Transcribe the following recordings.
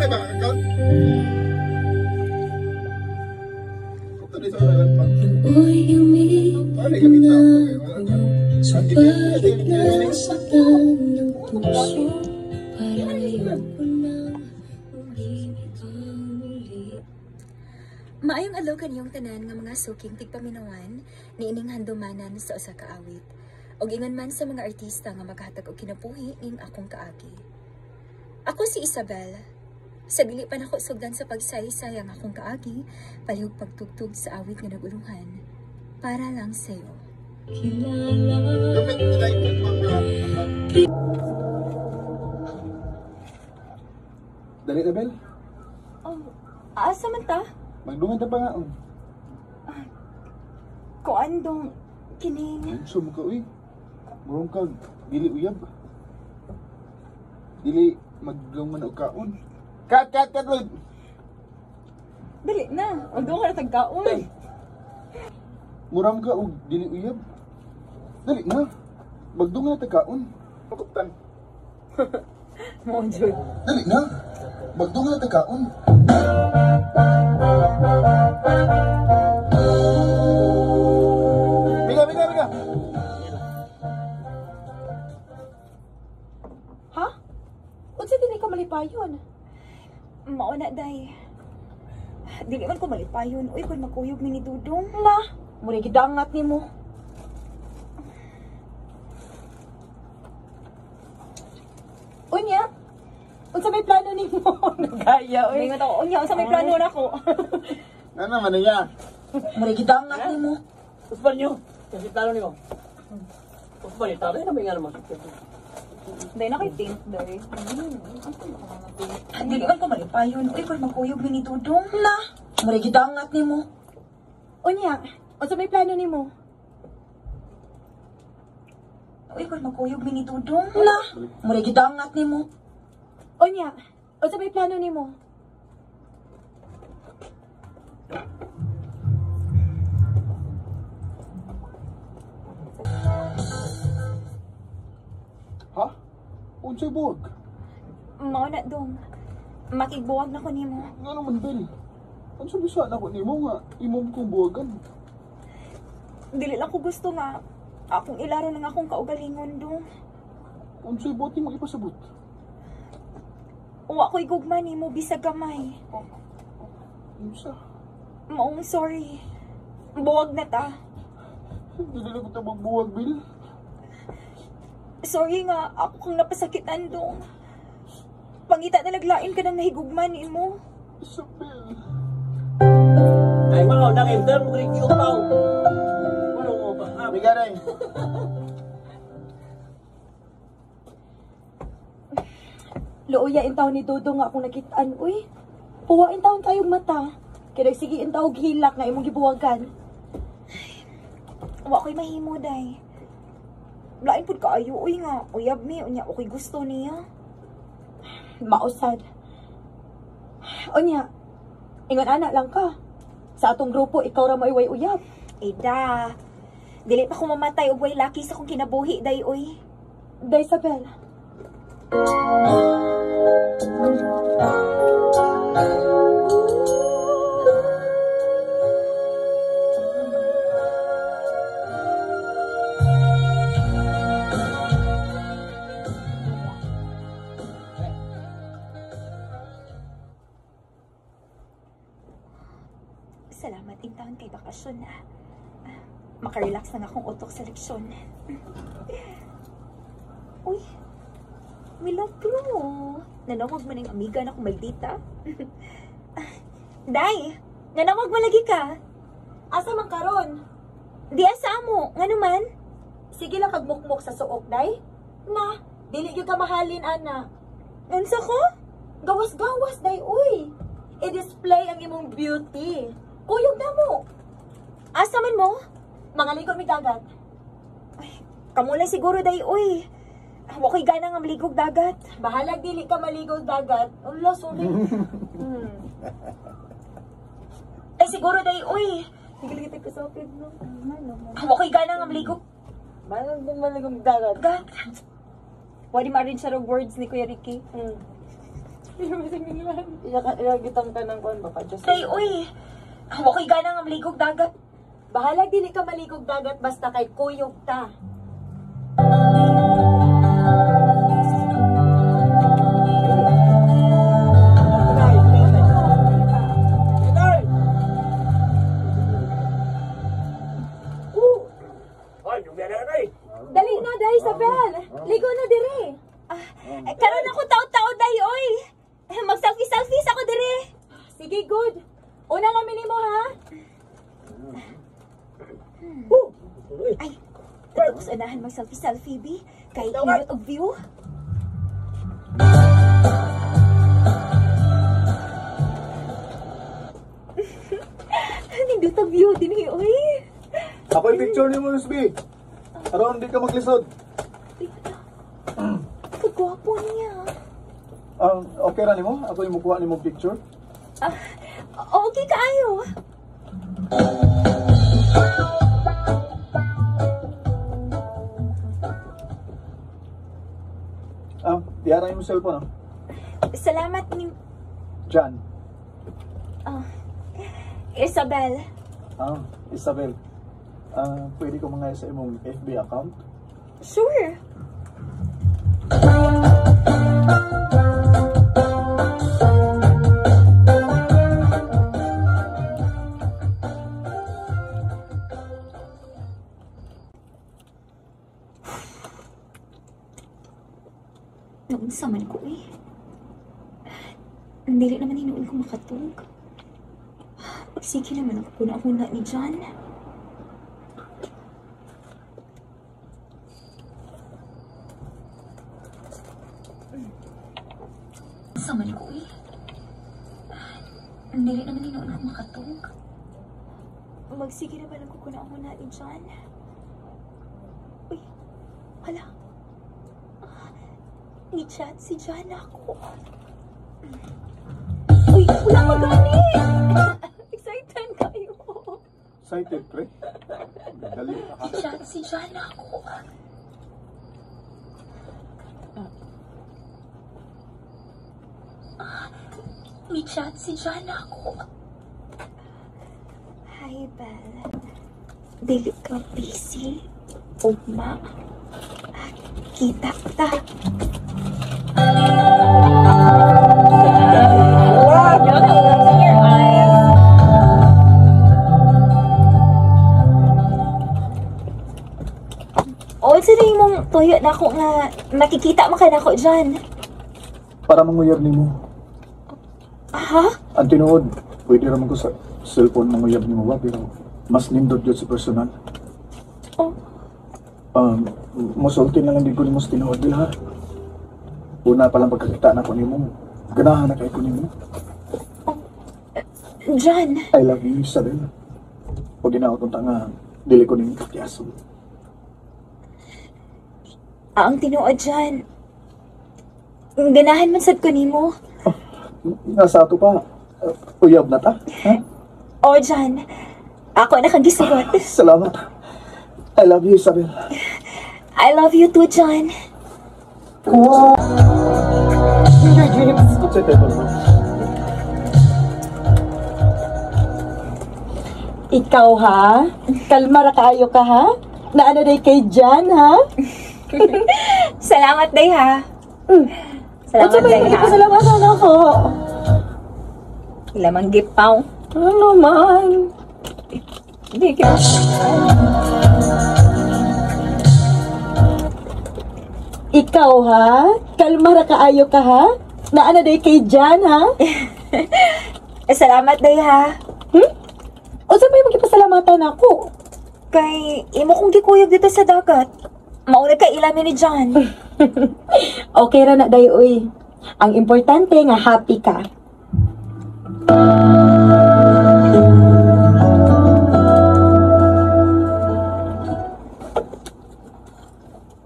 Okay ba ang account? Ito sa kanan pa. Amoy Ano yung gamit umibig na? na ako. Subalit nasaktan ng puso. Parang ayoko nang maging ikaw muli. Maayong adlaw kaniyong tanan nga mga suking tigpaminawan niining handumanan sa usa ka awit. Og ingon man sa mga artista nga maghatag og kinabuhi ning akong kaagi. Ako si Isabel. Sa dili pa nako sugdan sa pagsaysay ang akong kaagi, palihog pagtugtog sa awit nga naguluhan para lang sayo. Kilala. Gamit nila yung mga. Dali na, Bel. Oh, asa man ta? Magdungan ta pa nga. Oh. Kuan dong kining Unsa mo ka, uy? Murong kag dili uyab. Dili magdungan og kaon. Cut, cut, cut, Lloyd. Dali na, magdungan na tagkaon. Muram ka og dili uyab. Dali na. Magdungan na tag kaon. Patuktan. Mo jud. Dali na. Magdungan na tag kaon. Biga, biga, biga. Ha? Unsa dinhi ka malipayon? Mao na day. Dili man ko malipayon, uy kun magkuyog mi ni Dudong. Na, mura gidangat nimo. Unya, unsa may plano nimo? Nagaya oy. Mingon ako, unya unsa may plano nako. Ano man niya? Mura gidangat nimo. Uspan nyo. Kasi plano niyo. Uspan niyo. Tabi na may nga naman. Day na kay tint day. Dili man ko malipayon, uy kun magkuyog mi ni Dudong. Na, mura gidangat nimo. Unya, unsa may plano nimo? Uy kun magkuyog mi ni Dudong. Na, mura gidangat nimo. Unya, unsa may plano nimo? Ha? Unsay buwag? Mao na dong. Makigbuwag na ko nimo. Nga naman, Bel. Unsa bisa na ko nimo nga imong kong buwagan? Dili lang ko gusto nga akong ilaro ng akong kaugalingon dong. Unsay buhat nimo ipasabot? Wa ko'y gugma nimo bisag gamay. Unsa? Maong sorry. Buwag na ta. Dili na ko ta magbuwag, Bel. Sorry nga, ako kang napasakitan dong. Pangita na naglain ka ng nahigugma nimo. Isabel. Ay, mga nakita mo rin yung tao. Ano mo ba? Ah, Biga rin. Luoya in taon ni Dodong nga akong nakitaan, uy. Puwa in taon kayong mata. Kaya nagsige in taog hilak nga imong gibuwagan. Wa ko'y mahimo, day. Lain pud kaayo, uy nga. Uyab mi, unya, ako'y gusto niya. Mausad. Unya, ingon ana lang ka. Sa atong grupo, ikaw ra may uyab. Eh da, dili pa ko mamatay og way laki sa akong kinabuhi, day, uy. Day Isabel. Salamat intaon kay bakasyon na. Makarelax na nga akong utok sa leksyon. Uy, milagro. Nanawag man ang amiga na akong maldita. Day, nanawag malagi ka. Asa man karon? Di asa mo, ngano man? Sige lang kagmukmok sa suok, day. Na, dili gyud ka mahalin, ana. Unsa ko? Gawas-gawas, day, uy. I-display ang imong beauty. Kuyog na mo. Asa man mo? Mga ligo mi dagat. Kamo lang siguro, day, uy. Wa ko'y gana nga maligog dagat. Bahalag dili ka maligo dagat. Ala, sorry. Ay, siguro, day, uy. Hindi kita kasapid, no? Wa ko'y gana nga maligog Bahalag dili maligo dagat. dagat. Wala ma-arrange sa words ni Kuya Ricky. Iya gitang ka ng kuan ba pa just. Day, uy. Wa ko'y gana nga maligog dagat. Bahalag dili ka maligog dagat basta kay kuyog ta. Ay, yung na ay. Dali na, Day Isabel. Ligo na dire. Eh, karon ako tao-tao, day, oy. Mag-selfie-selfies ako dire. Sige, good. Una namin nimo ha. Ay, tapos unahan mag-selfie-selfie, bi. Kay inot og view. Nindot ang view din eh, oy. Ako'y picture ni mo, Miss B. Aron di ka maglisod. Uy, ala. Kagwapo niya. Okay ra nimo? Ako yung mukuha nimo picture. Ah, okay kaayo. Ah, diara yung cellphone ah. Salamat ni John. ah, Isabel. Ah, Isabel. Ah, pwede ko mga sa imong FB account? Sure. Naunsa man ko eh. Dili naman hinuon ko makatug. Pagsige naman ako kuna-kuna ni John. Unsa man ko eh. Dili naman hinuon ko makatug. Magsige naman ako kuna-kuna ni John. Uy, hala. Ni chat si John ako. Uy, wala pa gani! Excited kayo. Excited, pre. Dali. Ni chat si John ako. Ni chat si John ako. Hi, Belle. Dili ka busy. Ugma. Kita ta. O, sa na mong tuyo na ako nga makikita mo ka na ako dyan. Para manguyab nimo. Ha? Ang tinuod, pwede raman ko sa cellphone manguyab nimo ba pero mas nindot yun sa personal. Oh. Musulti na lang din ko nimo sa tinuod ha. Una pa lang pagkakita na ko nimo. Ganahan na kay ko nimo. John. I love you, Isabel. Pag ginaot nga, dili ko nimo katyason. Ang tinuod dyan. Ganahan man sad ko nimo. Nasa ato pa. Uyab na ta. Ha? O, John. Ako na kang gisugot. Salamat. I love you, Isabel. I love you too, John. Your dreams. What's your title mo? Ikaw ha? Kalma ra kaayo ka ha? Naano day kay John ha? Salamat, day, ha? Salamat, Unsa may day, ha? pasalamatan ako? Lamang gipaw. Ano man? Hindi ka. Ikaw ha? Kalma ra kaayo ka ha? Naano day kay John ha? Salamat, day, ha? Unsa may magpasalamatan ako? Kay imo kong gikuyog dito sa dagat. Mauna kay ilamin ni John. Okay ra na day uy. Ang importante nga happy ka.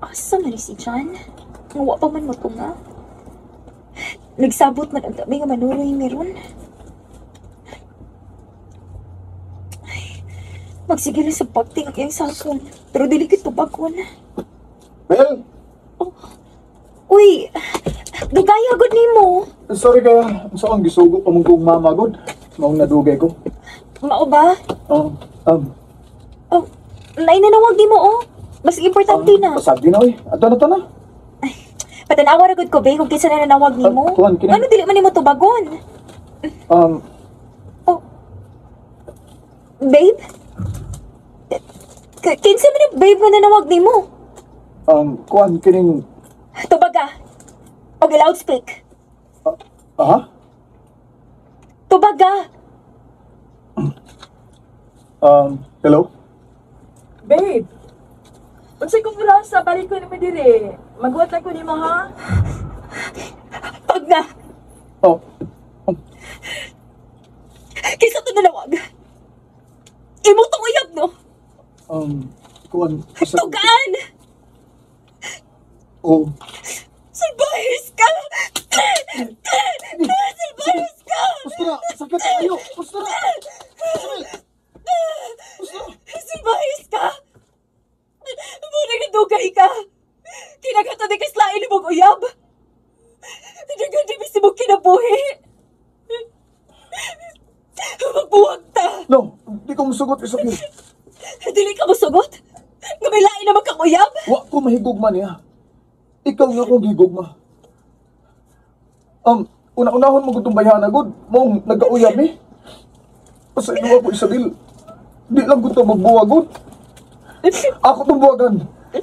Asa man ni si John? Wa pa man mo tunga. Nagsabot man ang tabi nga manuroy meron. Ay, magsige lang sa pagting ang iyang cellphone. Pero dili kit tubagon. Bel! Oh. Uy, dugaya gud nimo. Sorry kaya, unsa kang gisugo pa mong kong mama gud? Maong nadugay ko. Mao ba? Oh, Oh, nainanawag nimo oh. Mas importante na. Pasagi na oy. Ato na to na. Patanawa ra gud ko be kung kinsa na nanawag nimo. Ah, kuwan, kini- Ano dili man nimo tubagon? Oh. Babe? Kinsa man ang babe nga nanawag nimo? Kuan kining Tubaga. Og loudspeak. Aha? Tubaga. Hello? Babe, unsay kong sa balik ko naman dire. Maghuwat lang ko nimo ha. Pag na. Oh, Kinsa to nanawag? Imo tong uyab no? Kuan sa Tugaan! Oh, Salbahis ka! Salbahis ka! Gusto na, sakit ayo. Gusto na. Isabel. Gusto na. Salbahis ka! Muna nadugay ka! Kinagato ni kaslain ni mong uyab! Dagan di mong kinabuhi! Magbuwag ta! No, di ko musugot, Isabel. Dili ka mosugot? Nga may lain naman kang uyab? Wa ko mahigugma niya. Ikaw nga akong gigugma. Una-unahon mo gud tong bayhana gud. Maong nagkauyab eh. Pasaylo ako, Isabel. Di lang gud to magbuwag gud. Ako tong buwagan.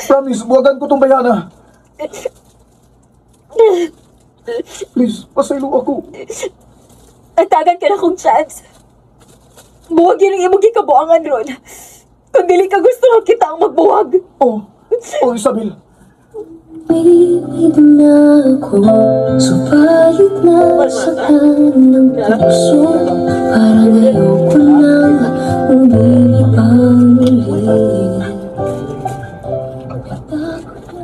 Promise, buwagan ko tong bayhana. Please, pasaylo ako. Antagan ka na kong chance. Buwagin ang imong gikabuangan ron. Kung dili ka gusto nga kita ang magbuwag. Oh, Isabel. Ibig na ako, subalit nasaktan ng puso. Parang ayoko nang umibig pang muli. May takot na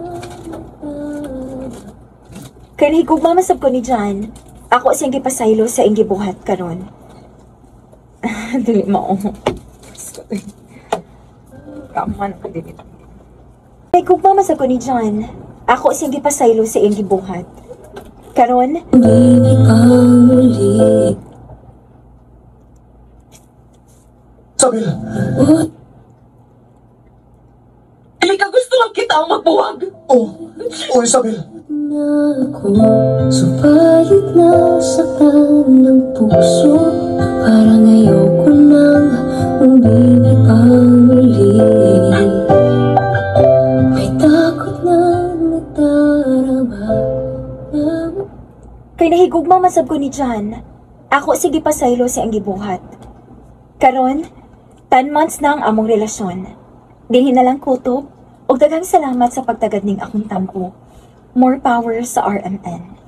Kay nahigugma man sab ko ni John. Ako siyang gipasaylo sa iyang gibuhat karon. Dili mao. Kaman ko dili. Nahigugma man sab ko ni John. Ako siyang gipasaylo sa iyang gibuhat. Karon, Umibig pang muli. Isabel. Dili ka gusto nga kita ang magbuwag. Oh, Isabel. Na ako, subalit nasaktan ng puso. Parang ayoko nang umibig pang muli. May takot na nadarama na Kay nahigugma man sab ko ni John. Ako sige pasaylo sa iyang gibuhat. Karon, 10 months na ang among relasyon. Dinhi na lang kutob ug daghang salamat sa pagtagad ning akong tampo. More power sa RMN.